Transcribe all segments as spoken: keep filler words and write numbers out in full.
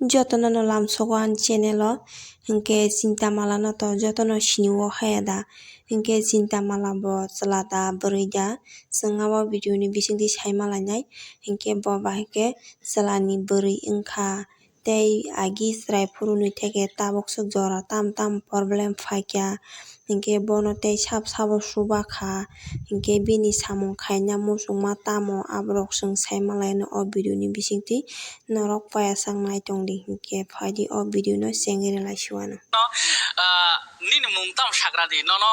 Jotono no lamsogo ani channel o, hinkhe Chintamala no to jotono sini o haya da, hinkhe Chintamala bo chwla da bwrwi da, chwng abo video ni bisingtwi sai malainai, hinkhe bo bahai khe chwla ni bwrwi wngkha. Tei agi chwrai phuru ni theke tabuk swk jora tam tam problem phaikha, hinkhe bono tei sab sabo chuba kha, hinkhe bini samung khaina muchungma tamo aborok chwng sai malaino o video ni bisingtwi norok payasang nai tongdi, hinkhe phaidi o video no chengri lai siwano. Ah, nini mung tamo sagra di, nono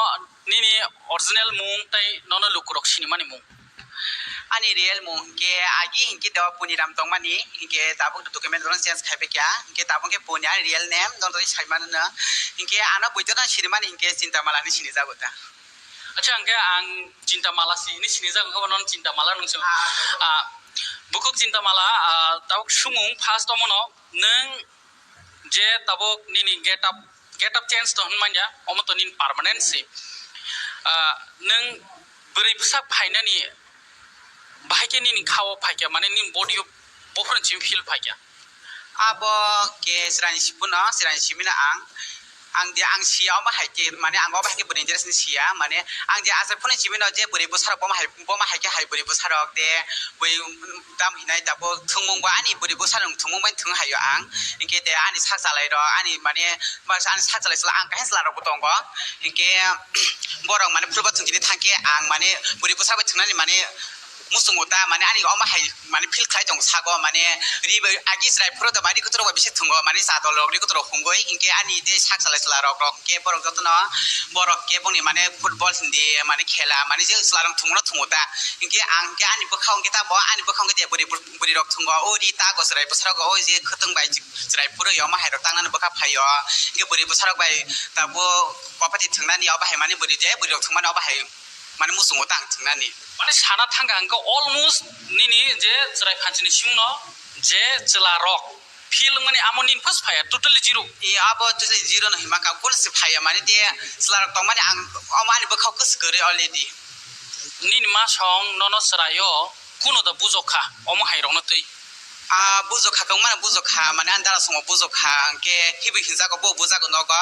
nini original mung tei nono lukurok sinimani mung. Ani real mung hinkhe agi hinkhe do Puniram tongmani, hinkhe tabuk document rok change khai baikha, hinkhe tabuk khe Puni ani real name, dono doi sai mano no. Hinkhe ano buitano sinimani hinkhe Chintamala hinwi sinijago ta. Acha, hinkhe ang Chintamala si hinwi sinijak, wngkha bono Chintamala nung song. Ah, bukhuk Chintamala, ah, tabuk sumung first omono nwng je tabuk nini get up, get up change to hwn manya, omo to nini permanent si. Ah, nwng bwrwi bwsak phainani bahai khe nini kha o phaikha, mane nini body o buphuruni simi feel phaikha. Abo khe chwraini si phano, chwraini simino ang, ang de ang sia omo hai khe, mane ang omo hai khe bwrwi dress ni sia, mane ang je achai phano simino je bwrwi bwsarok bomo hai, bomo hai khe hai bwrwi bwsarok de, bwrwi dam hinai tabuk thwngmung bo ani bwrwi bwsarok thwngmung bai thwng haio ang, hinkhe de ani sak chalai rok, ani mane, ani sak chalai chala ang kaisa chwla rok bo tongo, hinkhe borok mane phulba thwngkhe thangkhe ang mane bwrwi bwsa bai thwngnani mane muchungo ta, mane ani omo hai mane feel khlai tongo sago, mane ri bai agi chwrai phuru da mane ri kuturok bai bisi thwngo, mane cha dol rok ri kuturok hungoi, hinkhe ani tei sak chalai chwla rok rok hinkhe borok jotono borok khe bongni mane football hindi mane khela mane je chwla rok thwngmano thwngo ta, hinkhe ang khe ani bwkhao hinkhe tamo ani bwkhao hinkhe bwrwi bwrwi rok thwngo, o ri ta go chwrai bwsarok o je khwtwng bai chwrai phuru omo hai rok tangnani bwkha phaio, hinkhe bwrwi bwsarok bai tabuk kopati thwngnani obo hai mane bwrwi je bwrwi rok thwngmani obo hai mane muchungo tang thwngnani. Mane sana thangkha ang khe almost nini je chwrai phanchini singno je chwla rok feel wngmani amo nini first phaiya totally zero. E abo totally zero no hima ka kol se phaiya mane de chwla rok tong mani ang omo ani bwkhao kwswk kwrwi already. Nini ma song nono chwraio kuno da bujokha omo hai rokno twi. Ah, bujokha, kwbangma bujokha, mane ani dara songo bujokha, hinkhe hibi hinjago bo bujago nogo,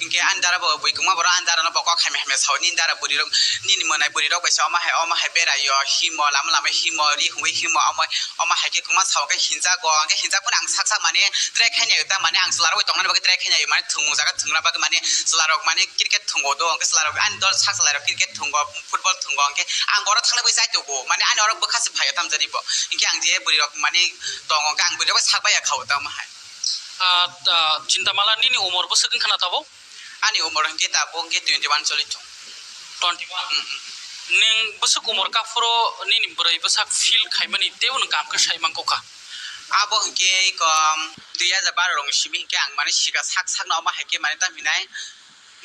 hinkhe ani dara bo bui kwbangma borok ani dara no bo kok hamya hamya sao, nini dara bwrwi rok, nini mwnai bwrwi rok bai se omo hai, omo hai beraio, himo, lama lama himo, ri hwnwi himo, omo, omo hai khe kwbangma sao, hinkhe hinjago, hinkhe hinjak phano ang sak sak mane try khainai ta, mane ang chwla rok bai tongnani bagwi try khainai, mane thwngmung jaga thwngna bagwi mane chwla rok mane cricket thwngo do, hinkhe chwla rok ani dol sak chwla rok cricket thwngo, football thwngo, hinkhe ang oro thangna bagwi chai tongo, mane ani oro bwkha se phaio tamjani bo. Hinkhe ang je bwrwi rok mane tongo, hinkhe ang bwrwi rok bai sak baiya kha o tamo hai. Ah, ah, Chintamala, nini umor bwswk wngkha na tabuk? Ani umor hinkhe tabuk hinkhe twenty one choli thung. Twenty one? Mm, mm. Nwng bwswk umor kaphuru nini bwrwi bwsak feel khaimani teibo nwng kaham khe sai mankha? Abo hinkhe kom dui hajar baro rong simi hinkhe ang mane sika sak sakno omo hai khe mane tamo hinai.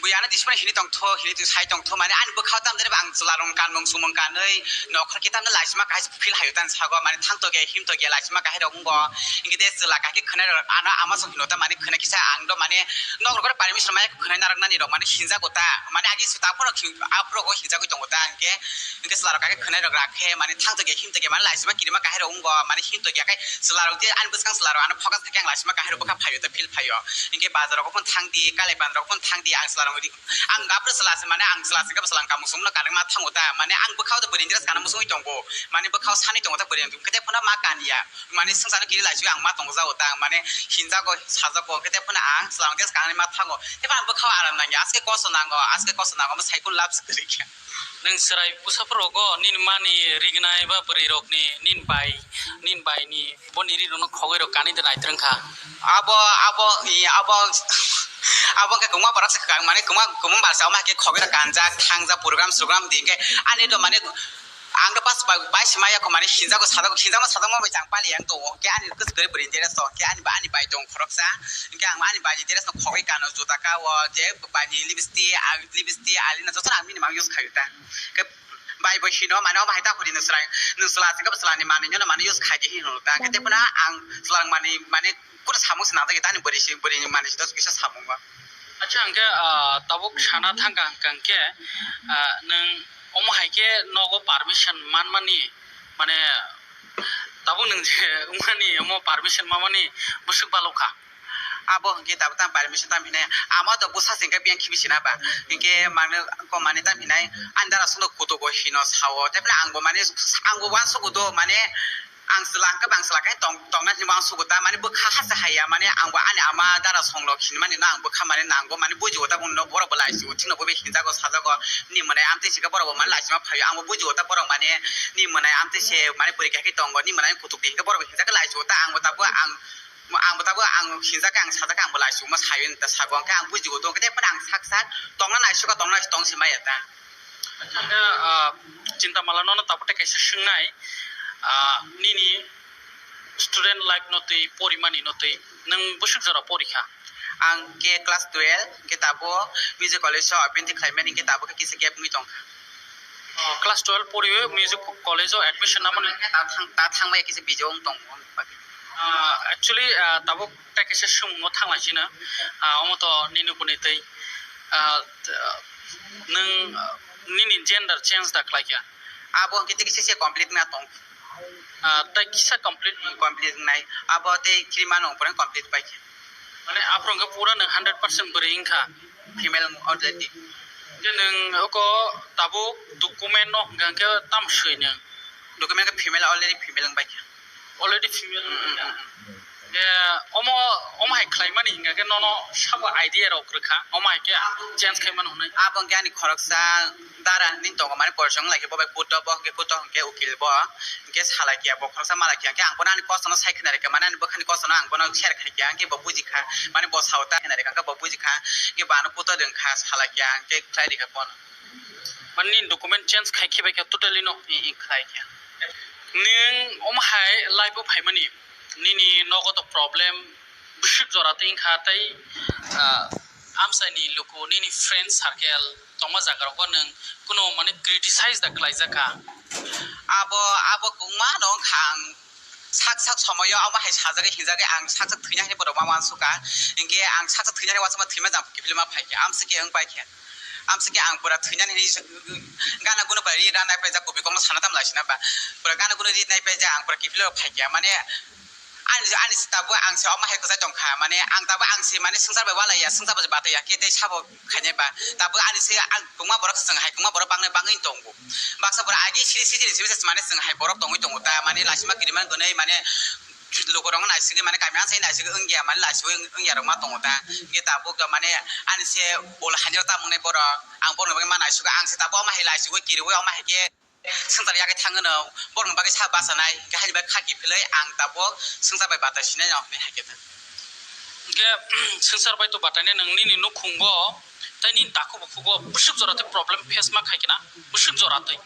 Bui ano dismai hini tongtho, hini twi sai tongtho, mane ani bwkhao tamjani bo ang chwla rok kanmung sumung kanwi nokhor khe tamni laisima kahai feel haio tani sago, mane thang toge him toge laisima kahai rok wngo, hinkhe de chwla kahai khe khwnai rok ano ama song hino ta, mane khwnai kisa ang do mane nok rok permission maya khwnai narwk nani rok mane hinjago ta, mane agi suta phano aphuru go hinjagwi tongo ta, hinkhe hinkhe chwla rok kahai khwnai rok rak khe mane thang toge him toge mane laisima kirima kahai rok wngo, mane him toge khai chwla rok de ani bwskang chwla rok ano focus khe ang laisima kahai rok bwkha phaio ta feel phaio, hinkhe bazar rok phano thang di, kalai ban rok phano thang di, ang chwla rok Ang gabra chwla se mane ang chwla se gabra chwla ang kamung sumno kanwi ma thango ta, mane ang bwkhao de bwrwi dress kana muchungwi tongo, mane bwkhao sanwi tongo ta bwrwi ang kete phano ma kanya, mane swngcharno kiri laisio ang ma tongo jao ta, mane hinjago sajago kete phano ang chwla dress kanwi ma thango, tei phano ang bwkhao aram nangya, aske koso nango, aske koso nango, mo cycle lab se kwrwi khe. Nwng chwrai bwsaphurogo nini mani rignai ba bwrwirokni nini bai, nini baini Boni ri rwno khogwi rok kanwi de naitrwng kha. Abo, abo, i, abo, abo khe kwma borok se kwkang, mane kwma, kwma barsa omo hai khe khogwi rok kanjak, thangjak, program, srogram di khe ani do mane ang do pas bai, bai se maya kho mane hinjago, sajago, hinjakma, sajakma bai chang pali yang tongo, khe ani kwchwk kwrwi bwrwi dress to, khe ani ba, ani bai tong khoroksa, khe ang ani bai ni dress no khogwi kano, juta ka o, je bai ni lipstick, a, lipstick, alina jotono ang bini mang use khaio ta. Khe Bai bo hino, mane omo hai ta hori nwng chwrai, nwng chwla se gabra chwla ni manwi no mane use khai di hino ta. Khe tei phano ang chwla rok manwi mane kunu samung se nang jagwi tani bwrwi se, bwrwi ni manwi se dos kisa samung ba. Acha, hwnkhe, ah, tabuk sana thangkha hwnkha hwnkhe, ah, nwng omo hai khe nogo permission manmani, mane, Abo nwng je wngmani omo permission mamani bwswk balokha. Abo hwnkhe tabuk tamo permission tamo hinai, ama to bwsa se hwnkhe biyang khibi sina ba, hwnkhe mangno ko manwi tamo hinai, ani dara songno kutugo hino sao, tei phano angbo mane, angbo uansugo do, mane ang chwla hwnkhe bang chwla khe tong-, tongna hinwi uansugo ta, mane bwkha hasa haiya, mane angbo ani ama dara songno hinmani no ang bwkha mane nango, mane bujigo ta bongno, borok bo laisio, thikno bo hinjago sajago, ni mwnai amtwi se khe borok bo mane laisima phaio, angbo bujigo ta borok mane ni mwnai amtwi se mane bwrwi khe tongo, ni mwnai kutuk di hwnkhe borok bo hinjak khe laisio ta, angbo tabuk ang Mo ang bo tabuk ang hinjak khe ang sajak khe ang bo laisingmo sayo hinwi ta sago, hwnkhe ang bujigo do, hwnkhe tei phano ang sak sak tongna naisukha, tongna naisuk tong se maya ta. Acha, ah, Chintamala, nono tabuk tei kaisa swngnai, ah, nini student life no twi, porimani no twi, nwng bwswk jora porikha? Ang khe class twelve, hwnkhe tabuk music college o abinti khlaimani, hwnkhe tabuk khe kisa gap wngwi tongkha. Oh, class twelve poriwi music college o admission namani? Ta thang-, ta thangbai kisa bijao wng tongo. Ah, actually, ah, tabuk tei kaisa swngmung no thanglaisino. Ah, omo to nini kuni tei, ah, t-, ah, nwng, ah, nini gender change da khlaikha? Abo hwnkhe tei kisa se complete na tong. Ah, tei kisa complete? Complete wngnai. Abo tei three month wng pore complete paikha. Mane aphuru hwnkhe pura nwng hundred percent bwrwi wngkha? Female already. Hwnkhe nwng oko tabuk document no hwnkha hwnkhe tamo swi nwng? Document khe female, already female wngbaikha. Already female wngbaikha? Mm, mm, mm. Hwnkhe omo, omo hai khlaimani hwnkha khe nono sabo idea rok rwkha, omo hai khe change khaimano hwnwi? Abo hwnkhe ani khoroksa dara hinwi tongo, mane porson wnglaikhe bo bai puto, bo hwnkhe puto hwnkhe ukil bo. Hwnkhe salai khe bo khoroksa malai khe, hwnkhe ang bono ani kosto no sai khna rikha, mane ani bwkhani kosto no ang bono share khai kha, hwnkhe bo buji kha, mane bo sao ta khna rikha, hwnkhe bo buji kha, hwnkhe bo ano puto rwng kha, salai kha, hwnkhe khlai rikha bono. Mane nini document change khai khe bai kha totally no? I, i, khlai kha. Nwng omo hai life o phaimani, nini nogo to problem bwswk jora twi wngkha tei, ah, amchaini luku, nini friend circle tongma jaga rogo nwng kuno mane criticize da khlaijak kha? Abo, abo kwbangma no wngkha, ang sak sak somoyo omo hai sajagwi hinjagwi ang sak sak thwina hinwi borok ma uansukha. Hinkhe ang sak sak thwina hinwi uansukma thwima jang kiphilma phaikha, amsike wng paikha. Amsike ang pura thwinani hinwi gana gunu bai ri ranai paijak, kubui kokno sana tamo laisina ba. Pura gana gunu ri nai paijak, ang pura kiphilwi phaikha. Mane ani, ani se tabuk ang se omo hai kwchai tongkha. Mane ang tabuk ang se mane swngchar bai ualaiya, swngchar bai bataiya, khe tei sabo khainai ba. Tabuk ani se ang kwbangma borok swng hai, kwbangma borok bangni bangwi tongo. Baksa borok agi siri siri siri mane swng hai borok tongwi tongo ta. Mane laisima kirima gwnwi mane lukurok naisigwi mane kami ansa naisigwi wngya, mane laisio wngya rok ma tongo ta. Hinkhe tabuk mane ani se bol haino ta wngnai borok, ang borokni bagwi ma naisugo, ang se tabuk omo hai laisio kiriwi omo hai khe swngchar yakhe thangno, borokni bagwi sa bachanai, hinkhe haini bagwi kha kiphilwi ang tabuk swngchar bai batai sinai no hinwi hai khe ta. Hinkhe swngchar bai to batainai nwng nini nukhungo tei nini takhuk bukhugo bwswk jora tei problem face ma khai khe na, bwswk jora tei.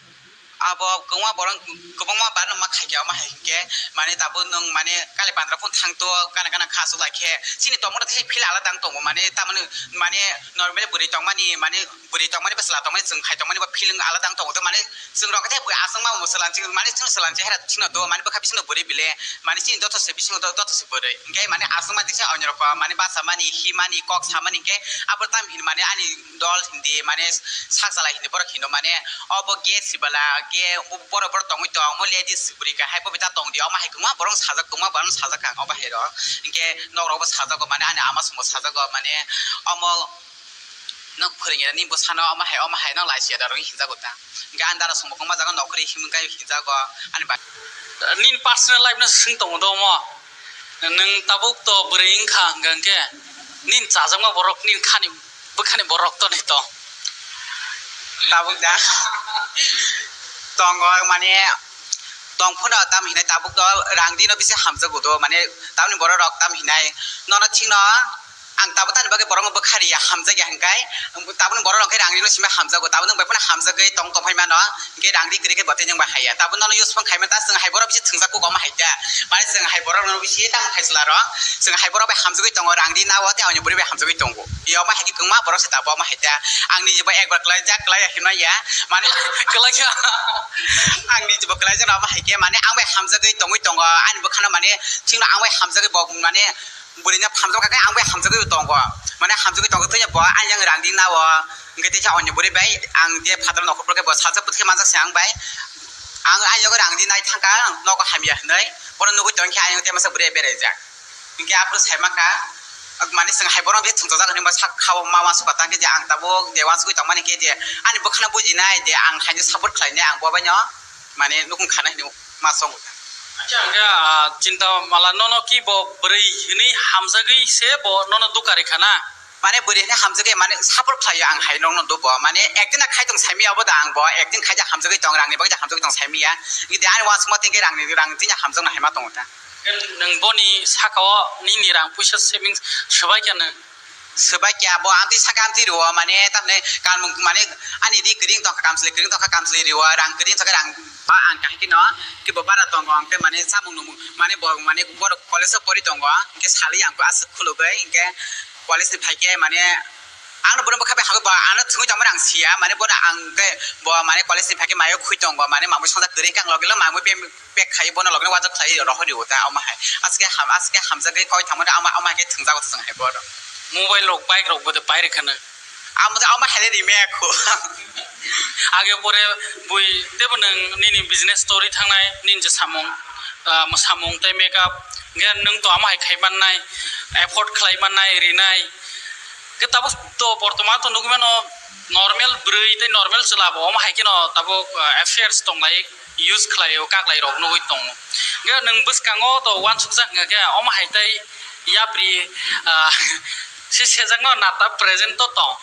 Abo kwbangma borok, kwbangma borok ma khai khe, omo hai hinkhe, mane tabuk nwng mane kali bandra phone thang to, gana gana kha aswk lai khe, chini tongmani tei phila alada wng tongo, mane tamoni, mane normally bwrwi tongmani, mane bwrwi tongmani ba chwla tongmani, chwng hai tongmani ba feeling alada wng tongo, mane chwng rok khe aswk ma bo chwla, mane chwng chwla chehara chwngno do, mane bwkha bisingo bwrwi bile, mane chini dotha se bisingo do-, dotha se bwrwi, hinkhe mane aswk ma tisa onyo rok mane bachamani, himani, kok samani hinkhe abo tam hin mane ani dol hindi mane sak chalai hindi borok hino mane obo ge sibala ge borok borok tongwi tong omo ladies bwrwi kahai bo bita tongdi omo hai kwbangma borok sajak kwbangma borok sajak ang obo hai rok hinkhe nok rok bo sajak mane ani ama songbo sajak mane omo nok phwrwngya ni bwsano omo hai omo hai nok laisiya da rok hinjago ta hinkhe ani dara songbo kwbangma jaga nok kwrwi himwi hinjago ani bai. Nini personal life no swng tongo do omo. Nwng tabuk to bwrwi wngkha hwnkha hwnkhe nini chajakma borok nini khani bwkhani borok to nai to. Tabuk da tongo mane tong phano tam hinai tabuk to rang di no bisi hamjago do mane tamni borok rok tam hinai nono thik no ang tabuk tani bagwi borok no bwkha riya hamjakya hwnkhe tabukni borok rok khe rang di no simi hamjago tabuk nwng bai phano hamjagwi tong tong phai mano. Hingke rang ri kwrwi khe bo tei nwng bai haiya. Tabuk nono use phone khaima ta, chwng hai borok bisi thwngjak kuk omo hai ta. Mane chwng hai borok no bisi tamo khai chwla rok. Chwng hai borok bai hamjagwi tongo, rang ri nao tei ani bwrwi bai hamjagwi tongo. Yo omo hai khe kwngma borok se tabuk omo hai ta. Ang ni je bo ekbar kwlai jak kwlai ya hinma ya. Mane kwlai kha. Ang ni je bo kwlai jak omo hai khe mane ang bai hamjagwi tongwi tongo. Ani bwkhano mane chwngno ang bai hamjagwi bo mane bwrwi no hamjak kha khe ang bai hamjagwi tongo. Mane hamjagwi tongo tei bo ani yang rang ri nao. Hingke teisa onyo bwrwi bai ang je phataro nokhor phuru khe bo salsa puthukhe manjak se ang bai. Ang ayok rang di nai thangkha nogo hamya hinwi. Bono nugwi tongkhe ayang tei masa bwrwi beraijak. Hinkhe aphuru sai mankha, mane chwng hai bono bisi thwngchajak hinwi sak khao ma uansukha tangkhe je ang tabuk je uansugwi tongmani khe je ani bwkhano bujinai je ang haino support khlainai ang bo baino mane nukung khana hinwi ma songo. Acha, hwnkhe, ah, chinta mala nono ki bo bwrwi hinwi hamjagwi se bo nono dukha rikha na? Mane bwrwi hinwi hamjagwi mane support khlaio ang hai nokno do bo. Mane acting na khai tong saimaya obo da ang bo acting khaijak hamjagwi tong rangni bagwi hamjagwi tong saimaya. Hwnkhe de ani uansukma tengkhe rangni rang tini hamjakna haima tongo ta. Nwng boni saka o nini rang puisa savings swbai kha nwng? Swbai kha bo amtwi saka amtwi rwo mane tamni kalmung mane ani di kwrwng tongkha kamchwlwi kwrwng tongkha kamchwlwi rwo rang kwrwng tongkha rang ba ang kahikhe no kibo bara tongo hwnkhe mane chamung nungmung mane bo mane borok college o pori tongo hwnkhe salwi ang aswk khulugwi hwnkhe college ni phaikhe mane ang no bono bwkha bai habo bo ano thwngwi tongmani ang siya mane bono ang khe bo mane college ni phaikhe mayo khui tongo mane mamwi songjak kwrwi hwnkhe ang logi logi mamwi bag khai bono logi wajak khlai rohori o ta omo hai aske ham aske hamjagwi koi thangmani ama ama hai khe thwngjago ta chwng hai bono. Mobile rok bike rok bo de pai rwkha na. Amo de ama hai de rime kho. Age pore bui tebo nwng nini business story thangnai nini je samung ah, samung tei makeup hwnkhe nwng to ama hai khai mannai afford khlai mannai rinai. Hwnkhe tabuk to bortoman to nugwi mano normal bwrwi tei normal chwla bo omo hai kheno tabuk, ah, affairs tonglai use khlaio kaklai rok nugwi tongo. Hwnkhe nwng bwskango to uansukjak hwnkhe omo hai tei yapri, ah, se sejakno nata present to tong.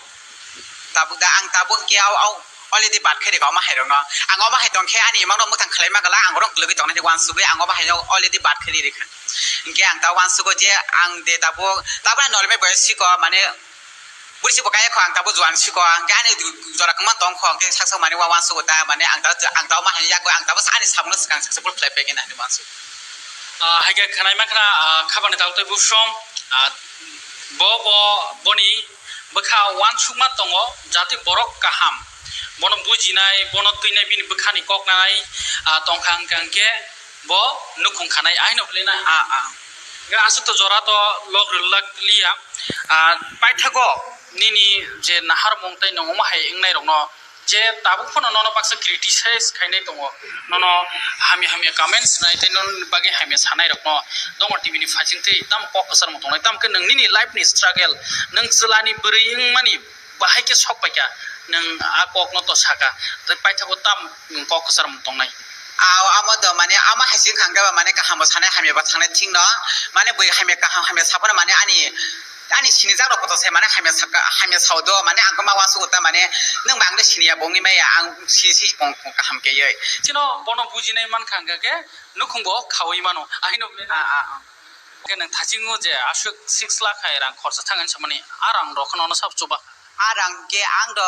Tabuk da ang tabuk hwnkhe au au already bad khe rikha omo hai rokno. Ang omo hai tongkhe ani imang rok mwthang khlai ma kala ang rok kwlwgwi tongnai uansugwi ang omo hai no already bad khe rikha. Hwnkhe ang ta uansugo je ang de tabuk tabuk normal boy siko mane Bwrwi si bo kaya kho, ang tabuk juan si kho, ang khe ani jora kwma tong kho, ang khe sak sak mani wa uansugo ta, mane ang ta, ang ta ma hani yak, ang tabuk ani samung no swkang successful khlai pegin ani uansugo. Ah, hai khe khwnai ma khna, ah, khabani tabuk tei busom, ah, bo, bo, boni bwkha uansukma tongo, jati borok kaham, bono bujinai, bono twinai, bini bwkhani kok nanai, ah, tongkha hwnkha hwnkhe, bo nukhung khanai aino bwlwi na a a. Ga aswk to jora to lok rwlak liya. Ah, paithago nini je naharmung tei nongma hai wngnai rokno je tabuk phano nono baksa criticize khainai tongo, nono hamya hamya comments nai tei nono bagwi hamya sanai rokno Dongor T V ni phaising tei tamo kok kwchar mung tongnai, tamo khe nwng nini life ni struggle, nwng chwla ni bwrwi wngmani bahai khe sok paikha, nwng a kokno to saka, tei paithago tam kok kwchar mung tongnai. Aw, amo do, mane, ama hai se wngkha hwnkhe ba, mane, kaham bo sanai, hamya bo sanai thik no, mane, bui hamya kaham, hamya saphano, mane, ani, ani sinijak rok kotor se, mane, hamya saka, hamya sao do, mane, ang ma uansugo ta, mane, nwng ba ang de siniya bo wngwi maya, ang si, si, kong, kong kaham khe yoi. Chino bono bujinai mankha hwnkha khe, nukhung bo khaui mano, aino. A, a, a. Khe nwng thachingo je aswk six lakh hai rang khorsa thang hinwi samani, a rang rok no sab chuba. A rang khe ang do,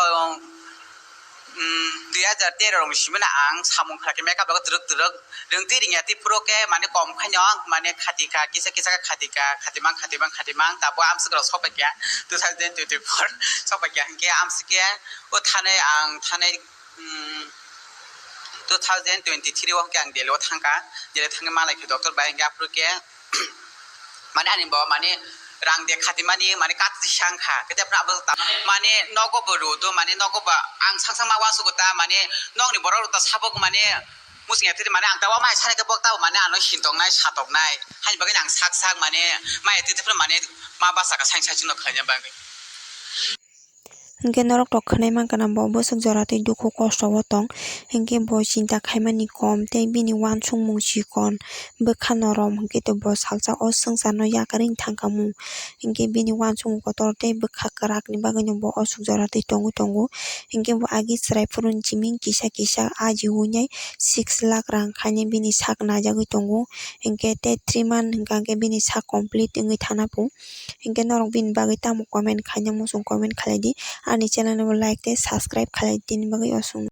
um, dui hajar tero rong ni simi no ang samung kha khe makeup rok twrwk twrwk rwng twi rwng ya tei phuru khe mane kom khaino ang mane khati kha kisa kisa khe khati kha khati mang khati mang khati mang tabo amswk rok sok pai kha two thousand twenty four sok pai kha hinkhe amswk khe o thanai ang thanai, um, two thousand twenty three o hinkhe ang Delhi o thang kha, Delhi thang khe malai khe doctor bai hinkhe aphuru khe mane ani bo mane rang de khatimani mane katwi sa wngkha. Kete phano abo ta-, mane nogo bo rw do, mane nogo bo ang sak sak ma uansugo ta, mane nokni borok rok ta sabuk mane muchung ya twi mane ang ta uama hai sani khe bok ta mane ano hintongnai satoknai. Haini bagwi ang sak sak mane ma ya twi phano mane ma basa ka saing saing no khlaina bagwi. Hinkhe norok tok khwnai mankha na bo bwswk jora tei dukhu kosto o tong, hinkhe bo chinta khaimani kom tei bini uansukmung chikon, bwkha norom hinkhe bo salsa o swngcharno yakarwi thangkha mung, hinkhe bini uansukmung kotor tei bwkha kwrakni bagwino bo aswk jora twi tongwi tongo, hinkhe bo agi chwrai phuruni chiming kisa kisa ajiwi nai six lakh rang khainai bini sak naijagwi tongo, hinkhe tei three month hinkha khe bini sak complete wngwi thangna pung. Hinkhe norok bini bagwi tamo comment khaina muchung comment khlai di, ani channel no bo like tei subscribe khlai di, tini bagwi aswk no.